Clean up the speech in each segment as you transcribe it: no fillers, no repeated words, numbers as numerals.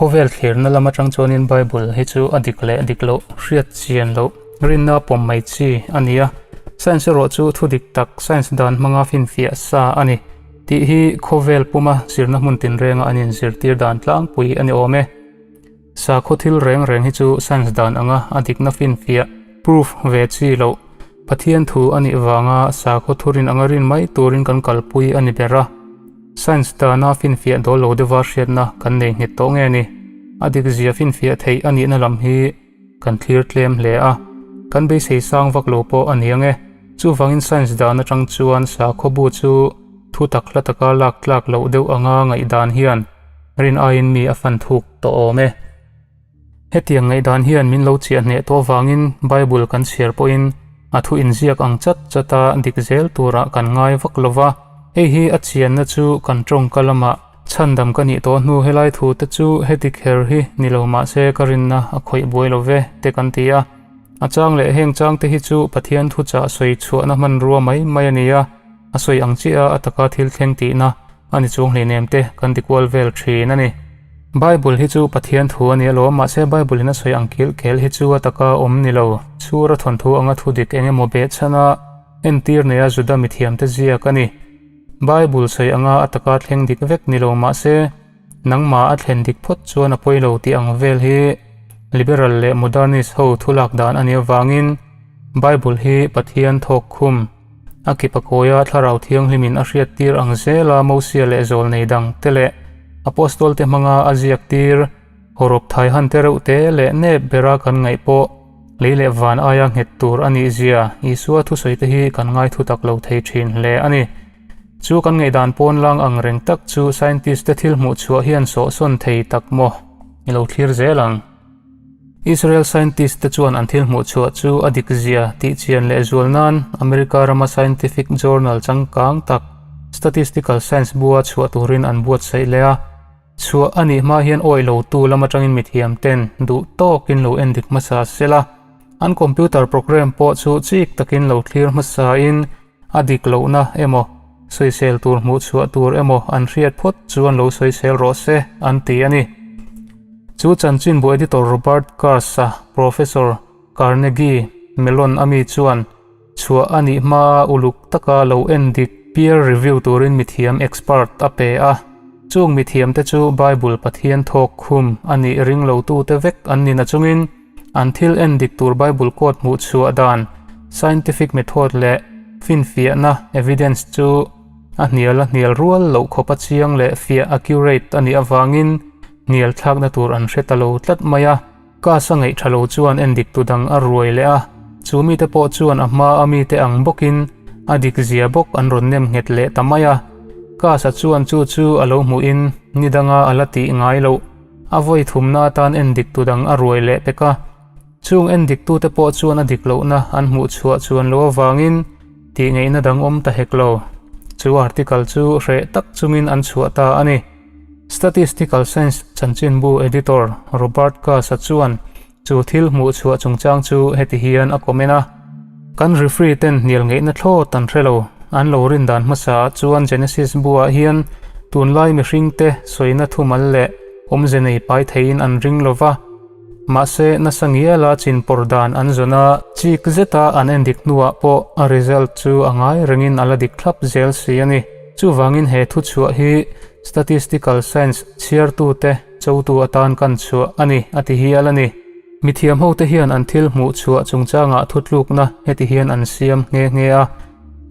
Khawvel thlirna lam atang chuanin Bible hi chu a dik leh dik loh hriat chian loh rinna pawm mai chi a ni a, science erawh chu thu dik tak science dan hmanga finfiah sa a ni tih hi khawvel puma zirna hmun tinrenga an inzirtir dan tlangpui a ni awm e. Sakhaw thil reng reng hi chu science dan anga a dikna finfiah, proof, ve chi loh Pathian thu a nih vanga sakhaw thurin anga rin mai turin kan kalpui a ni ber a. Science dana finfiah dawl lo deuha hriatna kan nei nghet tawh nge ni? A dikzia finfiah theih a nihna lam hi kan thlir tlem hle a, kan beisei sang vak lo pawh a ni ang e. Chuvangin science dan atang chuan sakhaw bu chu thu tak hla taka lak tlak loh deuh anga ngaihdan hian rin aiin mi a fan thuk tawh awm e. Hetiang ngaihdan hian min lo chiah hneh tawh avangin Bible kan chhiar pawhin a thu inziak ang chat chata dik zel turah kan ngai vak lo va. Hei hi a chianna chu kan tawngka lamah chhandam ka nih tawh hnu helai thu te chu heti kher hi ni lo mahse ka rinna a khawih buai lo ve te kan ti a. A chang leh heng chang te hi chu Pathian thuchah sawi chhuahna hmanrua mai mai a ni a, a sawi ang chiah a a taka thil thleng tihna a ni chuang hleinem te kan ti kual vel thin a ni. Bible hi chu Pathian thu a ni alawm, mahse Bible in a sawi ang kilh kel hi chu a taka awm ni lo. Chhura thawnthu anga thu dik eng emaw behchhana entir neia Juda mithiamte ziak a ni. Bible sawi anga a taka thleng dik vek ni lo mahse nangmah a thlen dik phawt chuan a pawi lo tih ang vel hi Liberal leh Modernist ho thu lak dan a nih avangin Bible hi Pathian thawk khum A kip a kawia Thlarau Thianghlimin a hriattir ang zela Mosia leh zawlnei dang te leh Apostol te hmanga a ziaktir hawrawp thaihan te reuh te leh nep bera kan ngaih pawh lei leh van aia nghet tur a nih zia Isua thusawi te hi kan ngai thu tak lo thei thin hle a ni. Chu kan ngaihdan pawn lang ang reng tak chu scientist te thil hmuh chhuah hian sawhsawn thei tak maw i lo thlir zel ang. Israel scientist te chuan an thil hmuh chhuah chu a dik zia tih chian leh zual nan America rama scientific journal changkang tak Statistical Science bua chhuah turin an buatsaih leh a. Chhuah a nih hma hian awih lo tu lam atangin mithiam ten duh tawkin lo en dik hmasa sela, an computer program pawh chu chik takin lo thlir hmasa in a dik lohna emaw sawisel tur hmuh chhuah tur emaw an hriat phawt chuan lo sawisel rawh se an ti a ni. Chu chanchinbu editor Robert Kars-a Professor Carnegie Mellon a mi chuan chhuah a nih hmaa uluk taka lo en dik peer review turin mithiam expert a pe a. Chung mithiamte chu Bible Pathian thawk khum a nih ring lotute vek an ni nachungin An thil en dik tur Bible quote hmuh chhuah dan, scientific method leh finfiahna, evidence, chu a hnial a hnial rual loh khawp a chiang leh fiah, accurate, a nih avangin hnial thlakna tur an hre ta lo tlat mai a. Cast a ngaih tha lo chuan en dik tu dang a ruai leh a, chu mite pawh chuan a hma a mite ang bawkin a dik zia bawk an rawn nem nghet leh ta mai a. Cast-a chuan chu chu a lo hmuhin ni danga a la tih ngai loh. A vawi thumna atan en dik tu dang a ruai leh pek a, chung en dik tute pawh chuan a dik lohna an hmuh chhuah chuan lo avangin tih ngeihna dang awm ta hek lo. Chu article chu hreh tak chungin an chhuah ta a ni. Statistical Science chanchinbu editor Robert Kass-a chuan chu thil hmuh chhuah chungchang chu heti hian a comment a, Kan referee ten hnial ngeihna thlawt an hre lo. An lo rin dan hmasa ah chuan Genesis buah hian tunlai mihringte sawina thumal leh awmze nei pai theiin an ring lo va. Mahse, nasa ngiala chin pawr dan an zawn a, chik zeta an endik hnuah pawh a result chu a ngai rengin a la dik thlap zel si a ni. Chuvangin he thuchhuah hi Statistical Science chhiartute chotu atan kan chhuah a ni, a ti hial a ni. Mithiam hote hian an thil hmuh chhuah chungchangah thutlukna heti hian an siam nghe nghe a,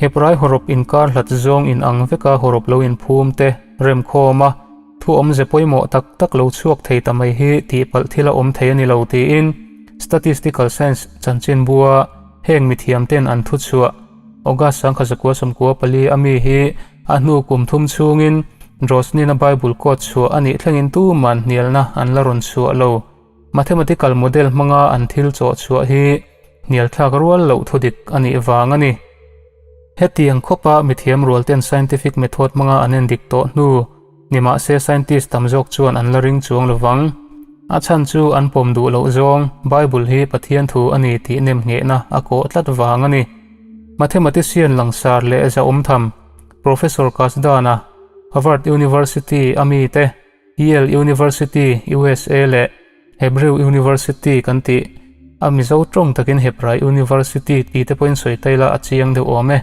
Hebrai hawrawp inkar hlat zawng in ang veka hawrawp lo inphum te remkhawm a, thu awmze pawimawh tak tak lo chhuak thei ta mai hi tihpalh thil a awm thei a ni lo tiin Statistical Science chanchinbua heng mithiam ten an thuchhuah August 1994 a mi hi a hnu kum thum chhungin Drosnin-a Bible quote chhuah a nih thlengin tuman hnialna an la rawn chhuah lo. Mathematical model hmanga an thil chawh chhuah hi hnial thlak rual loh thu dik a nih vang a ni. Hetiang khawpa mithiam rualten scientific method hmanga an en dik tawh hnu ni mahse scientist tam zawk chuan an la ring chuang lovang. A chhan chu an pawm duh loh zawng Bible hi Pathian thu a ni tih nemnghehna a kawh tlat vang a ni. Mathematician langsar leh zahawm tham Professor Kasdan-a, Harvard University a mite. Yale University, USA leh Hebrew University kan tih a Mizo tawng takin Hebrai University tih te pawhin sawi ta ila a chiang deuh awm e.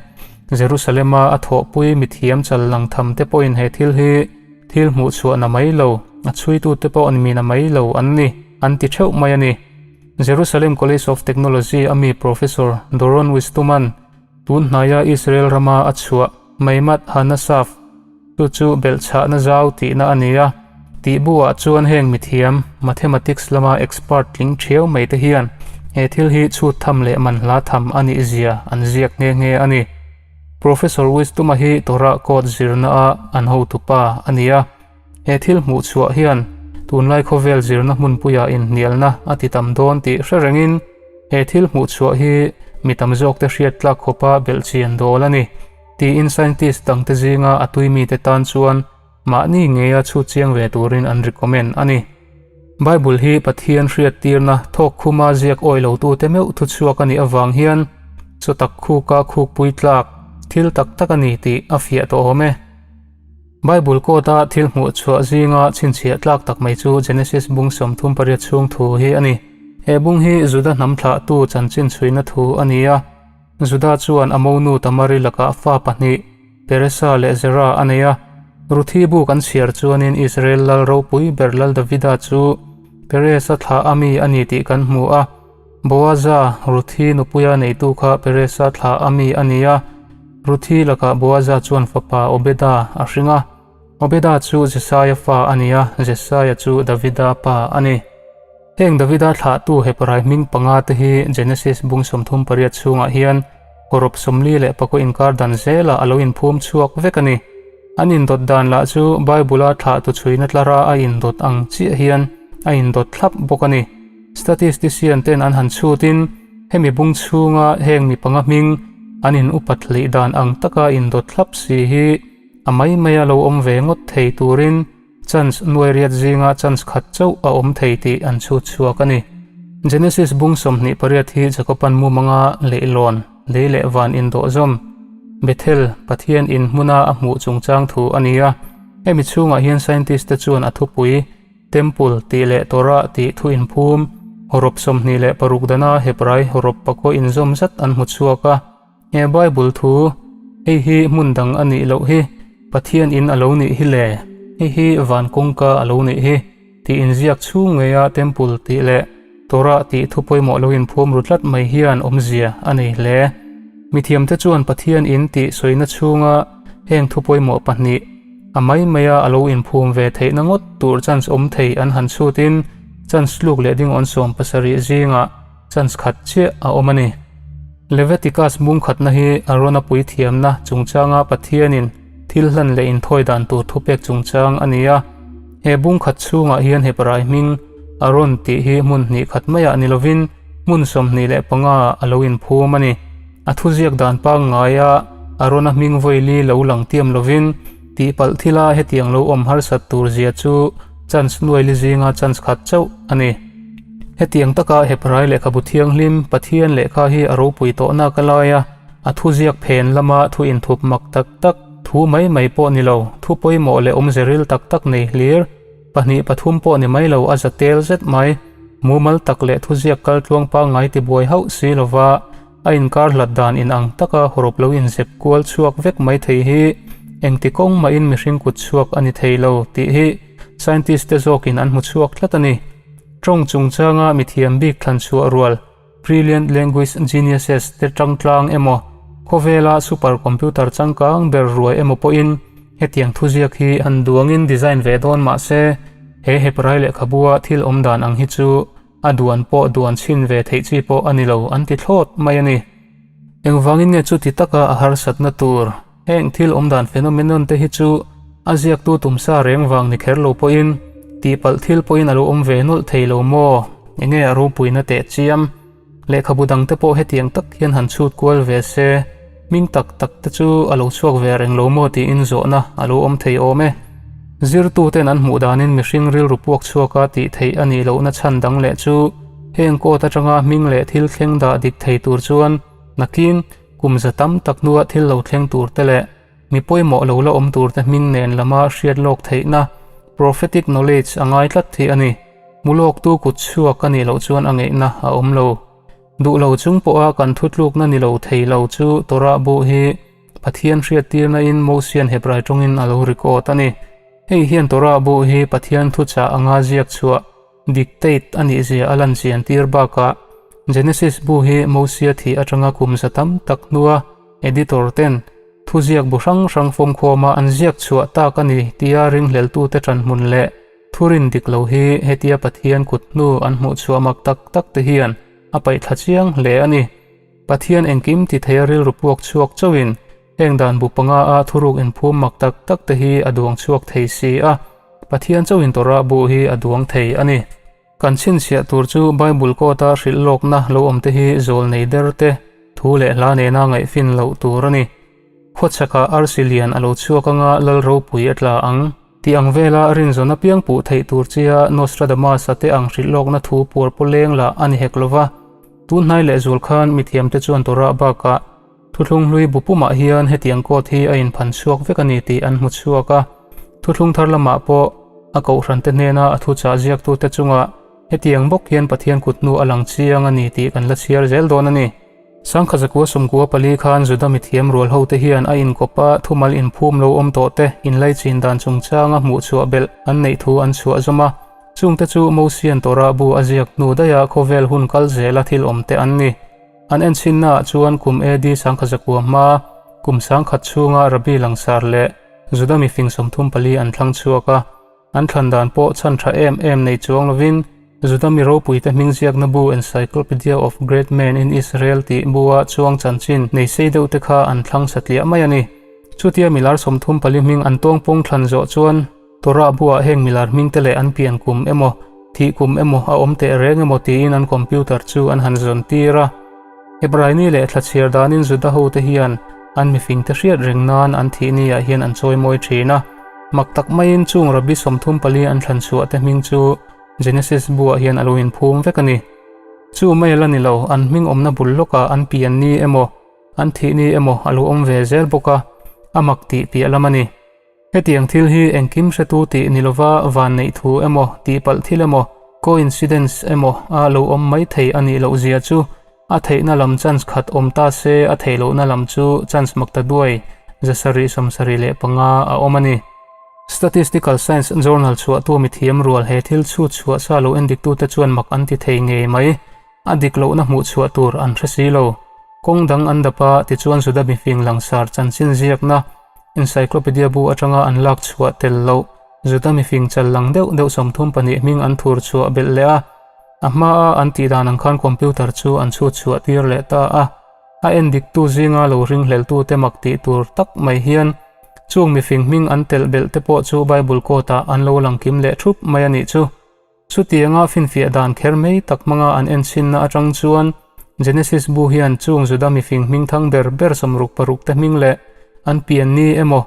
Jerusalem-a a thawhpui mithiam chal lang tham te pawhin he thil hi thil hmuh chhuah na mai lo, a chhuitu te pawh an mi na mai lo an ni, an ti theuh mai a ni. Jerusalem College of Technology a mi Professor Doron Wistuman tun hnaia Israel rama a chhuah Meimat Hanasaf Chu chu belhchhahna zau tihna a ni a, tih buah chuan heng mithiam, mathematics lama expert tling thiau mai te hian he thil hi chhut tham leh manhla tham a nih zia an ziak nghe nghe a ni. Professor Wisdom-a hi Torah code zirna a an hotupa a ni a, he thil hmuh chhuah hian tunlai khawvel zirna hmunpuia inhnialna a ti tam dawn tih hre rengin he thil hmuh chhuah hi mi tam zawkte hriat tlak khawpa belhchian dawl a ni. Tiin scientist dangte zinga a tui mite tan chuan mahni ngeia chhut chiang ve turin an recommend a ni. Bible hi Pathian hriattirna thawk khuma ziak awih lotute meuh thuchhuak a nih avang hian chawtak khuka khukpui tlak thil tak tak a ni tih a fiah tawh awm e. Bible code-a thil hmuh chhuah zinga chhinchhiah tlak tak mai chu Genesis bung 38 chhung thu hi a ni. He bung hi Juda hnam thlahtu chanchin chhuina thu a ni a. Juda chuan a monu Tamari lakah fa pahnih, Peresa leh Zera a nei a. Ruthi bu kan chhiar chuanin Israel lal ropui ber Lal Davida chu Peresa thlah a mi a ni tih kan hmu a. Boaza, Ruthi nupuia neitu kha Peresa thlah a mi a ni a. Ruthi lakah Boaza chuan fapa Obeda a hring a. Obeda chu Jesaia fa a ni a, Jesaia chu Davida pa a ni. Heng Davida thlahtu Hebrai hming panga te hi Genesis bung 38 chhungah hian hawrawp 44 inkar dan zelah a lo inphum chhuak vek a ni. An indawt dan lah chu Bible-a thlahtu chhuina tlara a indawt ang chiah hian a indawt thlap bawk a ni. Statistician ten an han chhutin hemi bung chhunga heng mi panga hming an in upat hleih dan ang taka indawt thlap si hi a mai maia lo awm ve ngawt thei turin Chance nuai riat zinga chance khat chauh a awm thei tih an chhut chhuak a ni. Genesis bung 28 hi Jacob-a'n mumanga leihlawn, lei leh van indawh zawm, Bethel, Pathian in hmuna a hmuh chungchang thu a ni a. Hemi chhungah hian scientist te chuan a thupui, Temple tih leh Torah tih thu inphum, hawrawp 26 dana Hebrai hawrawp pakua inzawm zat an hmu chhuak a. He Bible thu, Hei hi hmun dang a nih loh hi, Pathian in a lo nih hi le, hei hi van kawngka a lo nih hi, tih inziak chhung ngeia Temple tih leh Torah tih thu pawimawh lo inphum ru tlat mai hian awmzia a nei hle. Mithiamte chuan Pathian in tih sawina chhunga heng thu pawimawh pahnih, a mai maia a lo inphum ve theihna ngawt tur chance awm thei an han chhutin chance tluk leh ding awn 70 zingah chance khat chiah a awm a ni. Leviticus mung khatna hi Arona puithiamna chungchanga Pathianin thil hlan leh inthawi dan tur thupek chungchang a ni a. He bung khat chhungah hian Hebrai hming Aron tih hi hmun hnih khat maiah ni lovin hmun 25 ah a lo inphum a ni. A thuziak dan pangngaia Arona hming vawili lo lang tiam lovin tihpalh thila hetiang lo awm harsat tur zia chu chance nuaili zinga chance khat chauh a ni. Hetiang taka Hebrai lehkhabu thianghlim Pathian lehkha hi a ropui tawh nak a lai a, a thuziak phen lama thu inthup mak tak tak, thu mai mai pawh ni lo, thu pawimawh leh awmze ril tak tak nei hlir, pahnih pathum pawh ni mai lo a za tel zet mai, mumal tak leh thuziak kaltluang pangngai tibuai hauh si lova a inkar hlat dan inang taka hawrawp lo inzep kual chhuak vek mai thei hi engti kawng mahin mihring kut chhuak a ni thei lo tih hi scientist te zawkin an hmu chhuak tlat a ni. Tawng chungchanga mithiam bik thlan chhuah rual, Brilliant Language Geniuses, te tangtlang emaw, khawvela super computer changkang ber ruai emaw pawhin hetiang thuziak hi han duangin design ve dawn mah se, he Hebrai lehkhabua thil awm dan ang hi chu a duan pawh duan chhin ve theih chi pawh a ni lo an ti thlawt mai a ni. Engvangin nge chuti taka a harsatna tur? Heng thil awm dan phenomenon te hi chu a ziaktu tumsa reng vang ni kher lo pawhin tihpalh thil pawhin a lo awm ve nawlh thei lo maw? Enge a ropuina teh chiam? Lehkhabu dang te pawh hetiang tak hian han chhut kual ve se, hming tak tak te chu a lo chhuak ve reng lo maw tiin zawhna a lo awm thei awm e. Zirtuten an hmuh danin mihring rilru puak chhuaka tih theih a nih lohna chhan dang leh chu heng court atanga hming leh thil thleng dah dik thei tur chuan nakin Kum za tam tak hnua thil lo thleng tur te leh mi pawimawh lo la awm tur te hming nen lama hriat lawk theihna, Prophetic knowledge, a ngai tlat hi a ni. Hmulawktu kut chhuak a nih loh chuan a ngeihna a awm lo. Duh lo chung pawha kan thutlukna ni lo thei lo chu Torah bu hi Pathian hriattirna in Mosian Hebrai tawngin a lo record a ni. Hei hian Torah bu hi Pathian thuchah anga ziak chhuah, dictate, a nih zia a lan chian tir bakah Genesis bu hi Mosia thih atanga kum za tam tak hnua editor ten thuziak bu hrang hrang fawmkhawma an ziak chhuah tak a ni tia ringhleltute ṭanhmun leh Thurin dik lo hi hetia Pathian kut hnu an hmuh chhuah mak tak tak te hian a paih thla chiang hle a ni. Pathian engkim ti theia rilru puak chhuak chauhin heng dan bu panga a thuruk inphum mak tak tak te hi a duang chhuak thei si a, Pathian chauhin Torah bu hi a duang thei a ni. Kan chhinchhiah tur chu Bible kawta hrilh lawkna lo awm te hi zawl nei der te, thu leh hla nena ngaihfin loh tur a ni. Khawchhakah arsi lian a lo chhuak anga lal ropui a tla ang. Tih ang vela rinzawn apiang puh theih tur chia Nostradamus-a te ang hrilh lawkna thu puar pawleng lah a ni hek lova. Tun hnai lehzual khan mithiamte chuan Torah bakah Thuthlung hlui bu pumah hian hetiang coat hi a inphan chhuak vek a ni tih an hmu chhuak a. Thuthlung thar lamah pawh a kohhrante hnena a thuchah ziaktute chungah hetiang bawk hian Pathian kut hnu a lang chiang a ni tih kan la chhiar zel dawn a ni. Sangkha zakua sawmkua pali khan Juda mithiam rual hote hian a inkawp a thumal inphum lo awm tawh te inlaichin dan chungchanga hmuh chhuah belh an neih thu an chhuah zawm a. Chungte chu Mosian Torah bu a ziak hnu daiha khawvel hun kal zela thil awm te an ni. An enchinnaah chuan kum AD sangkha zakua hma kum sangkhat chhunga Rabbi langsar leh Juda mifing 34 an thlang chhuak a. An thlan dan pawh chhan tha em em nei chuang lovin Juda mi ropuite hming ziakna bu Encyclopedia of Great Men in Israel tih bua chuang chanchin nei sei deuh te kha an thlang satliah mai a ni. Chutia milar 34 hming an tawngpawng thlan zawh chuan Torah buah heng milar hming te leh an pian kum emaw, thih kum emaw a awm teh reng emaw tiin an computer chu an han zawn tir a. Hebraini leh thlachhiar danin Juda hote hian an mifing te hriat reng nan an thih ni ah hian an chawi mawi thin a. Mak tak maiin chung Rabbi 34 an thlan chhuah te hming chu Genesis buah hian a lo inphum vek a ni. Chu mai a la ni lo, an hming awmna bul lawkah an pian ni emaw, an thih ni emaw a lo awm ve zel bawk a, a mak tih piah lam a ni. Hetiang thil hi engkim hretu tih ni lova van neih thu emaw, tihpalh thil emaw, coincidence emaw a lo awm mai thei a nih loh zia chu a theihna lam chance khat awm ta se a theih lohna lam chu chance mak ta duai 775 a awm a ni. Statistical Science Journal chhuahtu mithiam rual he thil chhut chhuah sa lo endiktute chuan mak an ti thei ngei mai. A dik lohna hmuh chhuah tur an hre si lo. Kawng dang an dap a, tichuan Juda mifing langsar chanchin ziakna encyclopedia bu atanga an lak chhuah tel loh Juda mifing chal lang deuh deuh 32 hming an thur chhuah belh leh a. A hmaa an tih dan ang khan computer chu an chhut chhuah tir leh ta a. A en diktu zinga lo ringhleltute mak tih tur tak mai hian chung mifing hming an telh belh te pawh chu Bible quote ah an lo lang kim leh thup mai a nih chu. Chutianga finfiah dan kher mai tak hmanga an enchinna atang chuan Genesis bu hian chung Juda mifing hming thang ber ber 66 te hming leh an pian ni emaw,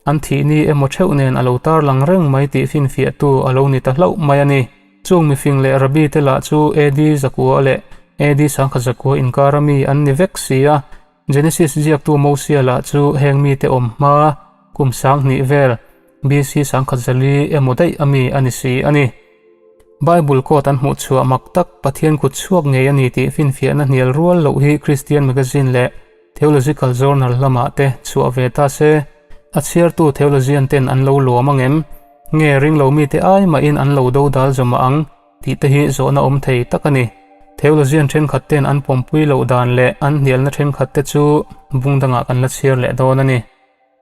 an thih ni emaw theuh nen a lo tarlang reng mai tih finfiahtu a lo ni ta hlauh mai a ni. Chung mifing leh Rabbi te lah chu AD 900 leh AD 1100 inkara mi an ni vek si a, Genesis ziaktu Mosia lah chu heng mite awm hma kum 2000 vel, BC 1004 emaw daih a mi a ni si a ni. Bible quote an hmuh chhuah mak tak Pathian kut chhuak ngei a ni tih finfiahna hnial rual loh hi Christian magazine leh Theological Journal lamah te chhuah ve ta se, a chhiartu theologian ten an lo luam ang em? Nge ringlo mite ai mahin an lo do dal zawmah ang tih te hi zawhna awm thei tak a ni. Theologian thenkhat ten an pawmpui loh dan leh an hnialna thenkhat te chu bung dangah kan la chhiar leh dawn a ni.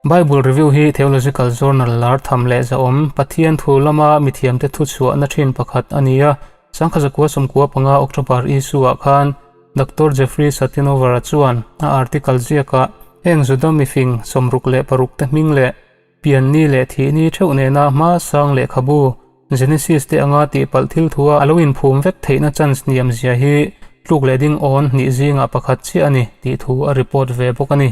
Bible Review hi Theological Journal lar tham leh zahawm, Pathian thu lama mithiamte thu chhuahna thin pakhat a ni a. 1995 October issue-ah khan Doctor Jeffrey Satinover-a chuan a article ziakah heng Juda mifing 66 te hming leh pianni leh thihni theuh nena hma sang lehkhabu Genesis te anga tihpalh thil thua a lo inphum vek theihna chance hniam zia hi tluk leh ding awn hnih zingah pakhat chiah a ni tih thu a report ve bawk a ni.